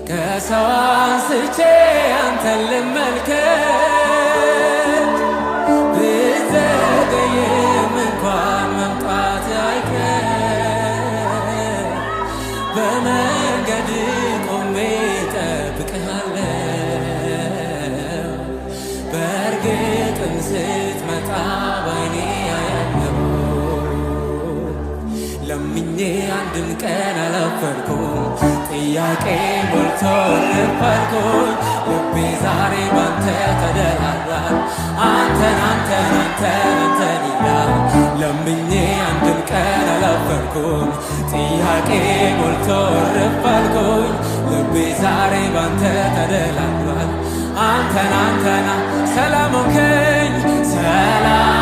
ከሰው አንስቼ አንተን ልመልከት፣ ብዘገይም እንኳን መምጣት አይቀር። በመንገድ ቆሜ እጠብቅሃለሁ፣ በእርግጥም ስትመጣ ባይኔ አያለሁ። ለምኜ አንድም ቀን አላፈርኩም፣ ጥያቄ ሞልቶ እርፍ አልኩኝ። ልቤ ዛሬ ባንተ ተደላድሏል፣ አንተን አንተን አንተን አንተን ይላል። ለምኜ አንድም ቀን አላፈርኩም፣ ጥያቄ ሞልቶ እርፍ አልኩኝ። ልቤ ዛሬ ባንተ ተደላድሏል፣ አንተን አንተና ሰላም ሆንከኝ፣ ሰላም።